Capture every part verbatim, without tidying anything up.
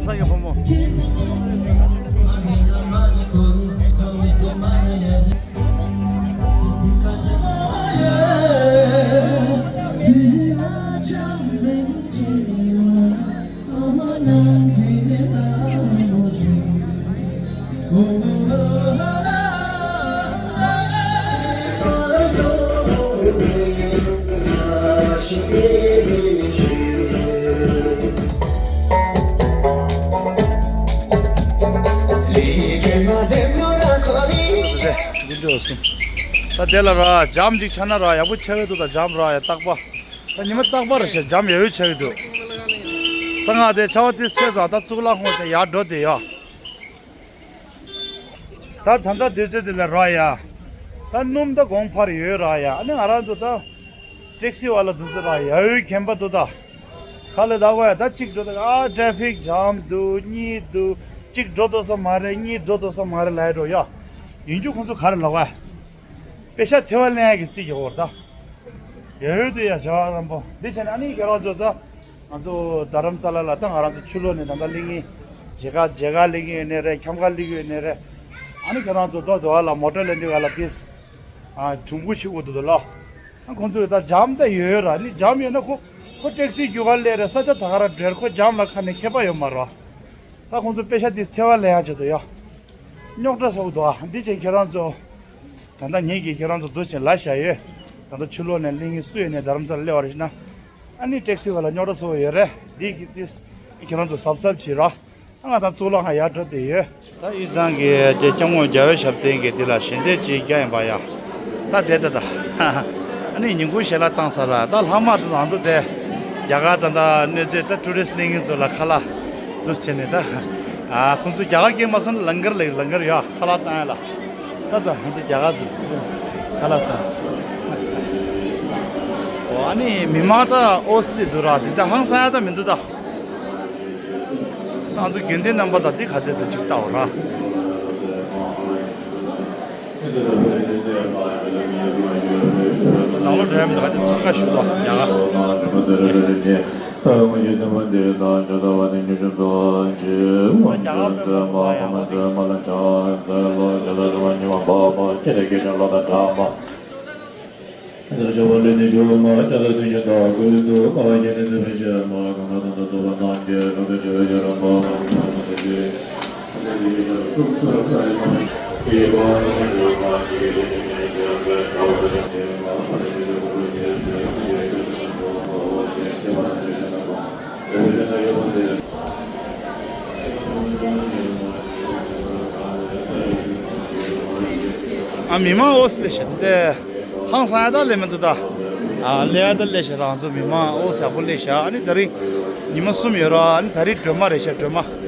ས་གི་ཕོ་མོ། ད་དེ་ལ་ར་འཇམ་ཅིག་ཆགས་ན་ར་ཡག་པོ་ཆགས་ཀྱི་འདུག་ད་འཇམ་ར་ཡ་རྟག་པ། ད་ཉི་མ་རྟག་པར་ཞེ་འཇམ་ཡོད་ཡོད་ཆགས་ཀྱི་འདུག་ད་ང་དེ་ཆར་པ་ཏིས་ཆེ་ཙང་ད་གཙུག་ལག་ཁང་ཆེ་ཡར་འགྲོ་དེ་ཡ། ད་ད་ལྟ་དུས་ཚོད་དེ་ལ་ར་ཡ། ད་སྣུམ་ད་གོང་འཕར་ཡོད་ར་ཡ། ཨ་ནི་ང་རང་ཚོ་ད་ཊེག་སི་བ་ལ་དུས་ཚོད་ར་ཡ་ཡོད་མཁན་པ་འདུག་ད། ཁ་ལས་ད་གོ་ཡ་ད་གཅིག་འགྲོ་ད་ཨ་ཊ་ཕིག་ཇམ་འདུག་གཉིས་འདུག་གཅིག་འགྲོ་ཐུབ་ས་མ་རེད། གཉིས་འགྲོ་ཐུབ་ས་མ་རེད་ལབ་ཡ་འགྲོ་ཡ། ཡིན་རྒྱུ་ཁོང་ཚོ་ག་རེ་ལབ་ག་པེ་ཤ་ཐེ་བ་ལེན་ཡ་གི་རྩིས་རྒྱག་གོ་ར་ད། ཡ་ཡོད་དུ་ཡ་བྱ་བ་རམ་པོ་འདི་བྱས་ནས་ཨ་ནི་ཁྱེད་རང་ཚོ་ད། ང་ཚོ་རྡ་རམ་ས་ལ་ལ་ད་ང་རང་ཚོ་ཆུ་ལོག་ནས་ད་ལྟ་སླེབས་ངེས། མཇལ་ཁ་མཇལ་ཁ་སླེབས་ངེས་ཡོད་ནའི་རེད། འཁྱམ་ཁ་སླེབས་ཡོད་ནའི་རེད། ཨ་ནི་ཁྱེད་རང་ཚོ་རྡོ་རྡོ་བ་ལ་མོ་ཊ་ལེན་དུས་ག་ལ་ཏིས། ཨ་གྲུང་པོ་ཞིག་འོ་དུ་དུ་ལ། ཨ་ཁོང་ཚོས་ད་འཇམ་ད་ཡོད་ར་ནི་འཇམ་ཡོད་ན་ཁོ་ཁོ་ཊེག་སི་རྒྱུག་ག་སླེབས་རེད། ས་ཆ་ད་ག་ར་བྲེལ་ཁོ་འཇམ་ལ་ཁ་ནས་ཁྱད་པར་ཡོད་མ་ར། ད་ཁོང་ཚོ་པེ་ཤ་ཏིས་ཐེ་བ་ལེན་ཡ་བྱེད་དུ་ཡ། རྙོག་དྲ་ཚ་བོ་འདུག་ཨ་འདི་བྱས་ཁྱེད་རང་ཚོ། ད་ལྟ་ངེད་ཀྱིས་ཁྱེད་རང་ཚོ་འདུ་བྱེད་ལ་བཞག་ཡོད། ད་ལྟ་ཆུ་ལོག་ནས་གླིང་གི་སུ་ཡོད་ནས་རྡ་རམ་ས་ལ་སླེབས་པ་རེད་ན། ཨ་ནི་ཊེག་སི་བ་ལ་རྙོག་དྲ་ཚ་བོ་ཡོད་རེད། འདི་གི་ཏིས་ཁྱེད་རང་ཚོ་གཟབ་གཟབ་བྱེད་ར། ཨ་ང་དང་གཙུག་ལག་ཁང་ཡར་འགྲོ་བསྡད་ཡོད། ད་དབུས་གཙང་གི་རྒྱལ་སྐྱབས་མགོན་རྒྱལ་བའི་ཞབས་བརྟན་གྱི་འདི་ལ་ཞལ་འདེབས་ཅིག་རྒྱག་ཡིན་པ་ཡ། ད་དེ་ད་ད། ཨ་ནི་ཉིན་གུང་ཞལ་ལག་བཏང་ས་ལ་ད་ལྷག་མ་དུ་ང་ཚོ་དེ། རྒྱ་གར་ད་ད་གནས་ཚུལ་ད་ཊུ་རི་སི་གླིང་གི་ཚོ་ལ་ཁ་ལག་འདུ་བྱས་ནས་ད། ཨ་ཁོང་ཚོ་རྒྱ་གར་སྐད་མ་སོང་ན་ལང་གར་ལ་ལང་གར་ཡ་ཁ་ལག་བཏང་ཡ་ལ། ད་ད་ང་ཚོ་རྒྱ་གར་ཚོ་ཁ་ལག་ཟ། ཨོ་ཨ་ནི་མི་མང་ད་ཨོ་སི་ལི་འདུག་ར་འདི་ད་ཧང་སང་ཡ་ད་མི་འདུག་ད། ང་ཚོ་དགེ་འདུན་རྣམ་པ་དང་འདི་ག་ཚད་དུ་ཅིག་ལྟ་བ་ར། ནང་ལོགས་འགྲོ་ཡ་མི་འདུག་ག་དེ་འཚང་ཁ་ཞུ་ལ་ཡ་ག་ཨ་མི་མང་ཨོ་སི་ལེ་ཤ་དེ་ཧང་སང་ཡ་ད་ལེ་མི་འདུག་ད། ཨ་ལེ་ཡ་ད་ལེ་ཤ་རང་ཚོ་མི་མང་ཨོ་སི་ཡག་པོ་ལེ་ཤ། ཨ་ནི་ད་རིང་ཉི་མ་གསུམ་ཡོད་ར། ཨ་ནི་ད་རིང་སྒྲོལ་མ་རེད་ཤ་སྒྲོལ་མ།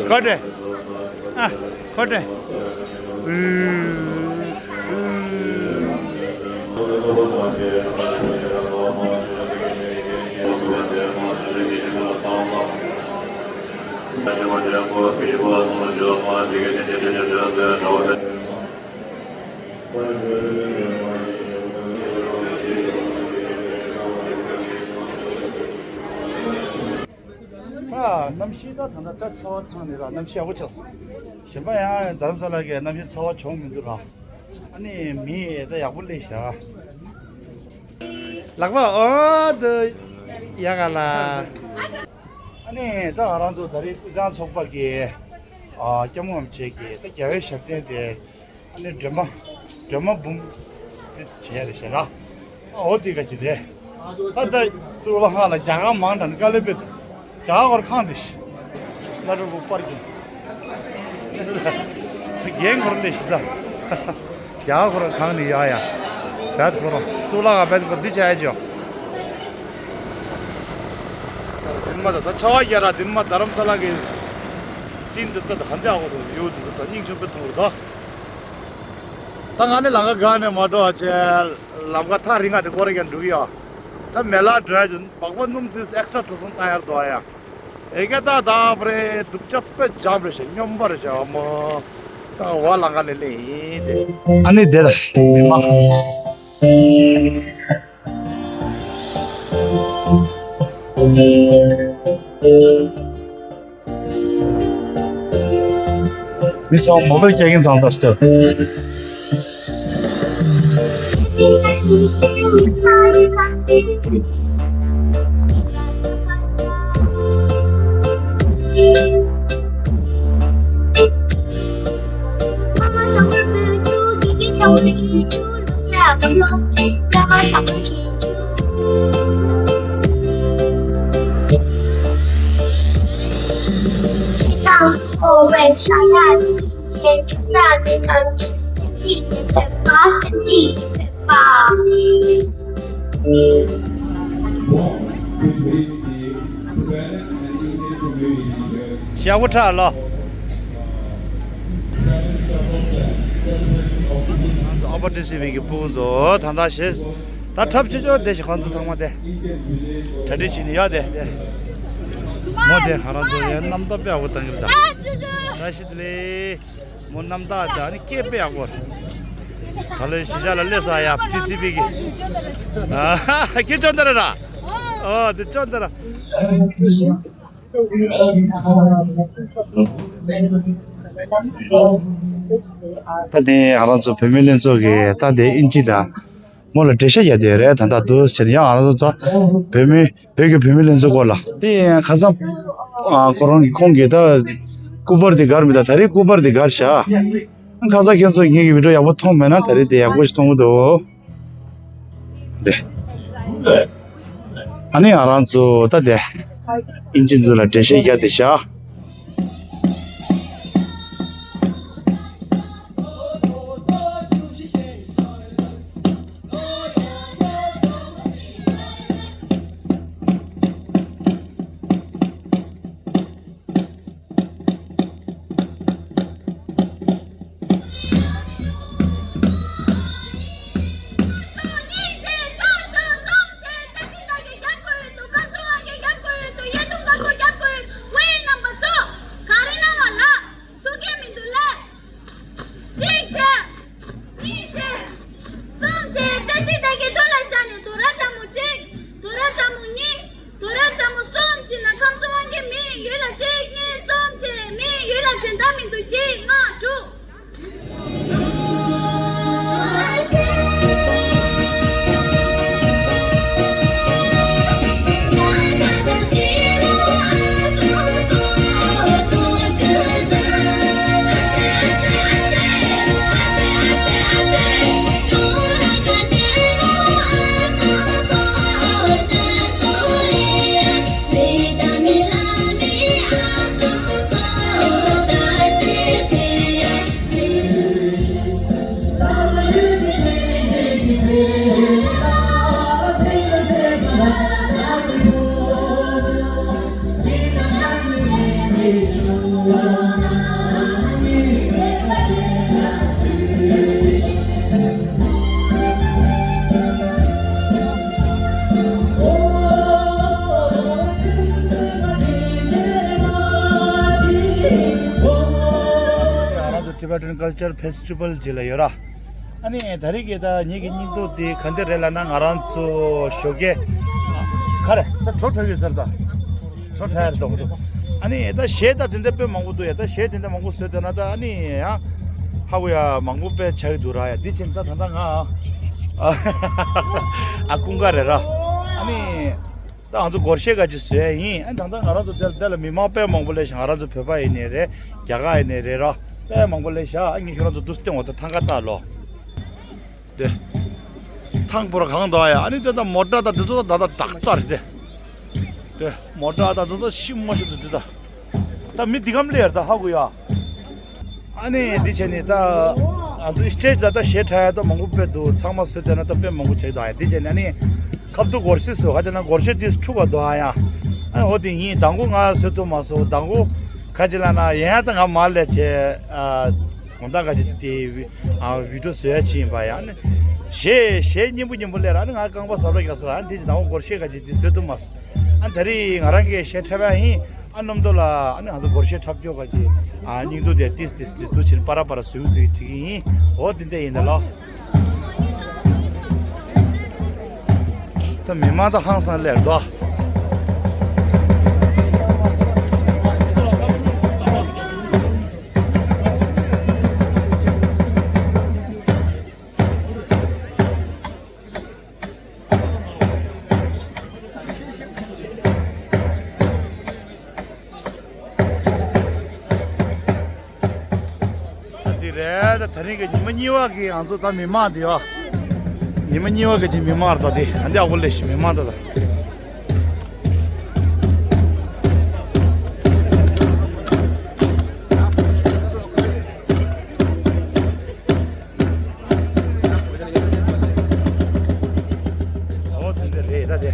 ཁོ་དེ། ཨ། ཁོ་དེ། ཨ། གནམ་གཤིས་ད་ད་ལྟ་ཚ་བ་ཐང་ནས་ར་གནམ་གཤིས་ཡག་པོ་ཆགས་སོང་། གཞན་པ་ཡང་རྡ་རམ་ས་ལ་གི་གནམ་གཤིས་ཚ་བ་བྱུང་མི་འདུག་ར། ཨ་ནི་མི་ད་ཡག་པོ་སླེབས་ཤག་ལག་པ་ཨོ་དུ་ཡག་ག་ལ། ཨ་ནི་ད་ང་རང་ཚོ་ད་རེས་དབུས་གཙང་ཚོགས་པ་གི་ཨ་སྐྱབས་མགོན་རིན་པོ་ཆེ་གི་ད་རྒྱལ་བའི་ཞབས་བརྟན་དེ། ཨ་ནི་སྒྲོལ་མ། སྒྲོལ་མ་འབུམ་ཏིས་བྱས་རེད་ཤག་ལ། ཨོ་དེ་ག་ཅི་རེད། ད་ལྟ་གཙུག་ལག་ཁང་ལ་རྒྱ་གར་མང་དྲགས་ནས་དཀའ་ལས་དཔེ་ཐུབ། རྒྱ་གར་ཁང་དེ་ཤི། ལ་རུ་པར་གྱི། རྒན་འཁོར་ལས་ཤི་ད། རྒྱ་གར་ཁང་ནི་ཡ་ཡ། བད་འཁོར་གཙུག་ལག་ཁང་བད་འཁོར་འདི་བྱ་ཡ་ཅོ། དེ་མ་ད་ད་ཆ་བ་རྒྱ་ར་དེ་མ་རྡ་རམ་ས་ལ་གི་སིན་དེ་ད་ད་ག་འདི་ཨ་གོ་དུ་ཡོད་དུ་ད་སྙིང་ཆུང་པོ་མཐོང་རུ་ད། ད་ང་ནི་ལམ་ཁ་སྒང་ནས་མ་འགྲོ་བ་བྱས། ལམ་ཁ་ཐག་རིང་ང་དེ་སྐོར་ར་ཀྱང་འགྲོ་གི་ཡོད། ད་མེ་ལ་འགྲོ་ཡ་ཅིན་སྦག་སྦག་སྣུམ་དེ་ཨེག་སི་ཊ་བྲོ་སོང་བཏང་ཡར་འགྲོ་ཡ། ཨེ་ཀ་ད་ད་པ་རེ་སྡུག་ཅག་དཔེ་འཇམ་རེ་ཞེ་སྙོམས་པ་རེ་ཞེ་བ་མོ། ད་བ་ལམ་ཁ་ལེ་ལེ་ཡིན་དེ། ཨ་ནི་དེ་ལ་མི་མ། མི་སང་མོ་ལོ་སྐྱེ་གིན་ཚང་ཚ་ཤི། ཞག་པོ་ཁྲ་ལོ། ཨ་པ་ཏི་སི་བི་གི་སྤུ་གུ་ཚོ་ད་ལྟ་ཞེས་ད་འཁྲབ་ཆོག་ཆོག་བསྡད་ཤག་ཁོང་ཚོ་ཚང་མ་དེ་གྲ་སྒྲིག་བྱེད་ནི་ཡོད་དེ་དེ། མོ་དེ་ང་རང་ཚོ་ཡང་རྣམ་ཐར་དཔེ་ཡག་པོ་བཏང་གི་རེད་ད། བཀྲ་ཤིས་བདེ་ལེགས། མོ་རྣམ་དག་ཅག་ནི་སྐད་དཔེ་ཡག་པོ་རེད། ད་ལོའི་གཞིས་ཆགས་ལ་སླེབས་ས་ཡ་ཏི་སི་བི་གི། ཨ་ཧ་ཧ། ཁྱེད་ཅོན་ཏ་རེད་ར། ཨོ་དེ་ཅོན་ཏ་ར། ད་དེ་ང་རང་ཚོ་བོད་མི་ལྷན་ཚོགས་ཀྱི་ད་དེ་ཨིན་ཇི་དང་། མོ་ལ་འགྲེལ་བཤད་རྒྱག་དེ་རེད་ད་ལྟ་འདུག་ཟེར་ཡང་ང་རང་ཚོ་ཚོ་བོད་མི་བོད་ཀྱི་བུད་མེད་ལྷན་ཚོགས་སྐོར་ལ་དེ་ཡང་ཁ་སང་ཨ་ཁོ་རང་གི་ཁོང་གིས་ད་སྐུ་པར་དེ་གར་མི་ད་ད་རེས་སྐུ་པར་དེ་གར་བཞག་ཁ་སང་ཁྱེད་ཚོ་ངེད་ཀྱི་བི་ཌིའོ་ཡག་པོ་མཐོང་མེད་ན་ད་རེས་དེ་ཡག་པོ་ཞིག་མཐོང་གི་འདུག་དེ། ཨ་ནི་ང་རང་ཚོ་ད་དེ་ཨིན་ཇི་ཚོ་ལ་འགྲེལ་བཤད་རྒྱག་དེ་བཞག་གཅིག་བྱས། གཉིས་བྱས། གསུམ་བྱས། བཀྲ་ཤིས་བདེ་སྐྱིད་ཐུགས་ལ་བཞག་ནས་དོ་ར་ཕྲ་མོ་གཅིག་དོ་ར་ཕྲ་མོ་གཉིས། དོ་ར་ཕྲ་མོ་གསུམ་བྱས་ན་ཁམས་གསུམ་དབང་གི་མི་ཡུལ་ལ་གཅིག་གཉིས་གསུམ་བྱས་མི་ཡུལ་ལ་བྱས་ད་མི་འདུག་བཞི་ལྔ་དྲུག Tibetan Culture Festival ཅིག་ལ་ཡོད་ར། ཨ་ནི་ད་རེས་ཀྱི་ད་ངེད་ཀྱི་སྙིང་སྟོབས་དེ་ག་འདྲ་རེད་ལབ་ན། ང་རང་ཚོ་ཞོགས་ཀས་ག་རེ་ས་གྲོ་འཁྲབ་ཡོད་ཟེར། ད་གྲོ་འཁྲབ་ཡར་གཏོང་འདུག་ཨ་ནི་ད་གཞས་ད་དེ་འདྲ་དཔེ་མང་པོ་འདུག་ཡ། ད་གཞས་དེ་འདྲ་མང་པོ་བཟོས་བསྡད་ན་ད་ཨ་ནི་ཡང་ཧ་གོ་ཡ་མང་པོ་དཔེ་ཆགས་ཀྱི་འདུག་ར། ཡ་དེ་བྱས་ད་ད་ད་ང་ཨ་ཀུན་དགའ་རེད་ར། ཨ་ནི། ད་ང་ཚོ་སྒོར་གཞས་ག་ཅིག་བཟོས་ཡིན། ཨ་ད་ལྟ་ང་རང་ཚོ་འདི་འདི་ལ་མི་མང་དཔེ་མང་པོ་སླེབས་ཤག་ང་རང་ཚོ་བོད་པ་ཡིན་ནའི་རེད། རྒྱ་གར་ཡིན་ནའི་རེད་ར། དཔེ་མང་པོ་སླེབས་ཤག་ཨ་ངས་ཁྱོད་རང་ཚོ་འདུག་སྟེང་འོག་ད་ཐང་ཀ་ལྟ་ལོ། དེ། ཐང་པོ་ར་གང་འདུག་ཨ་ཡ། ཨ་ནི་དེ་ད་མོ་ཊ་ད་དེ་ཚོ་ད་ད་ཏག་ཏག་རེད་དེ། དེ་མོ་ཊ་ད་དེ་ཚོ་ཤི་མ་ཤི་འདུག་དེ་ད། ད་མི་འདི་གམ་ལས་ཡར་ད་ཧ་གོ་ཡ། ཨ་ནི་འདི་བྱས་ནས་ད་ང་ཚོ་སི་ཊེ་ཇི་ད་ད་གཞས་འཁྲབ་ཡ་ད་མང་པོ་དཔེ་འདུག་ཚང་མ་བཟོས་བསྡད་ན་ད་དཔེ་མང་པོ་བྱས་འདུག་ཨ་ཡ། འདི་བྱས་ནས་ཨ་ནི་ཁབ་ཏུ་སྒོར་གཞས་བཟོས་ག་ཅེ་ན་སྒོར་གཞས་འདི་འཁྲུག་པ་འདུག་ཨ་ཡ། ཨ་ནི་འོ་དེ་ཡིན། དང་པོ་ང་བཟོས་ཐུབ་མ་སོང་། དང་པོ་ག་ཅེ་ལབ་ན་ཡན་ཡ་ད་ང་མར་སླེབས་བྱས་ཨ་དགོང་དག་ག་ཅེ་དེ་ཨ་བི་ཌི་ཡོ་བཟོ་ཡ་ཕྱིན་ཡིན་པ་ཡ། ཨ་ནི་གཞས་གཞས་སྙན་པོ་སྙན་པོ་སླེབས་ར། ཨ་ནི་ང་རྐང་པ་ཟབ་ར་རྒྱག་ས་ར། ཨ་ནི་དེ་དང་པོ་སྒོར་གཞས་ག་ཅེ་འདི་བཟོས་ཐུབ་མ་སོང་། ཨ་ད་རེས་ང་རང་གིས་གཞས་འཁྲབ་ཡ་ཡིན། ཨ་རྣམ་རྟོག་ལ་ཨ་ནི་ང་ཚོ་སྒོར་གཞས་འཁྲབ་སྐྱོར་ག་ཅིག་ཨ་སྙིང་སྟོབས་དེ་ཏིས་ཏིས་ཏིས་ཏུ་ཕྱིན་པ་ར་པ་ར་སུ་སུ་ཁྲིད་ཀྱི་ཡིན། འོ་དེ་འདྲ་ཡིན་ད་ལོ། ད་མི་མང་ད་ཧང་སང་སླེབས་འདུག་འདི་རེད། ད་དེ་རིང་གི་ཉི་མ་གཉིས་པ་གི་ང་ཚོ་ད་མི་མང་འདི་ཡོ། ཉི་མ་གཉིས་པ་གི་ཅིག་མི་མང་རེད། ད་འདི་ཨ་འདི་ཨ་ཁུ་ལས་ཤི་མི་མང་ད་ད། འོ་དེ་འདྲ་རེད་ད་དེ།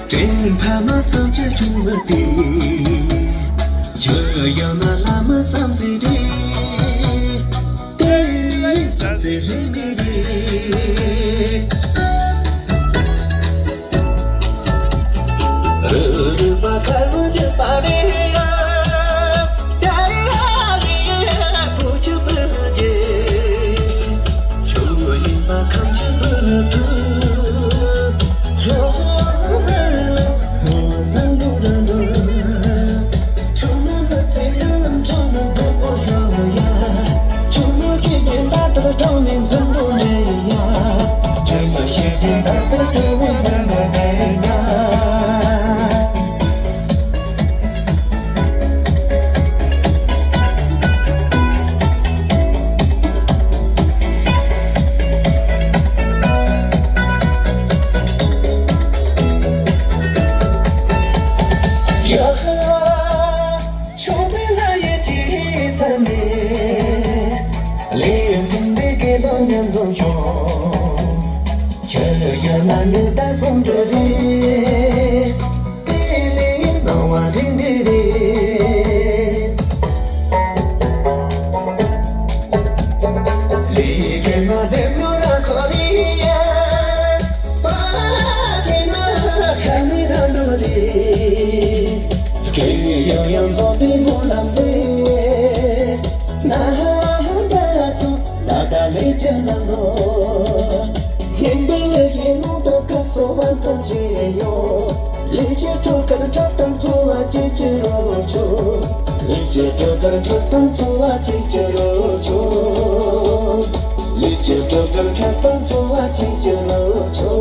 དྲན་ཕ་མ་བསམ་བྱ་བྱུང་བ་དེ། ཁྱོད་ཡང་ན་ལྷ་མ་བསམ་ཚེ་རེད། དེ་ལས་བསམ་ཚེ་ལྷད་མེད་རེད། རུ་རུ་མ་ཁ་རུ་རྒྱུ་པ་རེད་ཡ། ཆོས་དེ་ལ་ཡེ་ཅི་ཚ་ནས། ལས་ཡོན་ཀུན་དེ་དགེ་སློང་ཉམས་སུ་ཤོག་ཆོས་ཡོད་ན་ཉི་ཟླ་གསུམ་འདྲ་རེད། དེ་ལས་སྣང་བ་རིང་ནི་རེད། ལས་ཀྱི་མ་བདེ་མོ་ར་ཁོ་རེ་ཡ། པ་དེ་ན་ཁ་ནི་ར་ནོ་རེད། དེ་ཡང་ཡང་འཛོམས་པའི་སྨོན་ལམ་རེད། ན་ཧ་ཧ་ད་ཚོ་ད་ད་ལས་ཅན་ནང་ལོ། ཡིན་པའི་ཡིན་ནོ་ད་ག་སོ་བ་ཐམས་ཅད་ཡོད། ལས་ཀྱི་ཁྲོད་ཀར་འཁྲབ་སྟངས་འཚོ་བ་སྐྱིད་ཀྱི་རོ་ཆོ། ལས་ཀྱི་ཁྲོད་ཀར་འཁྲབ་སྟངས་འཚོ་བ་སྐྱིད་ཀྱི་རོ་ཆོ། ལས་ཀྱི་ཁྲོད་ཀར་འཁྲབ་སྟངས་འཚོ་བ་སྐྱིད་ཀྱི་རོ་ཆོ།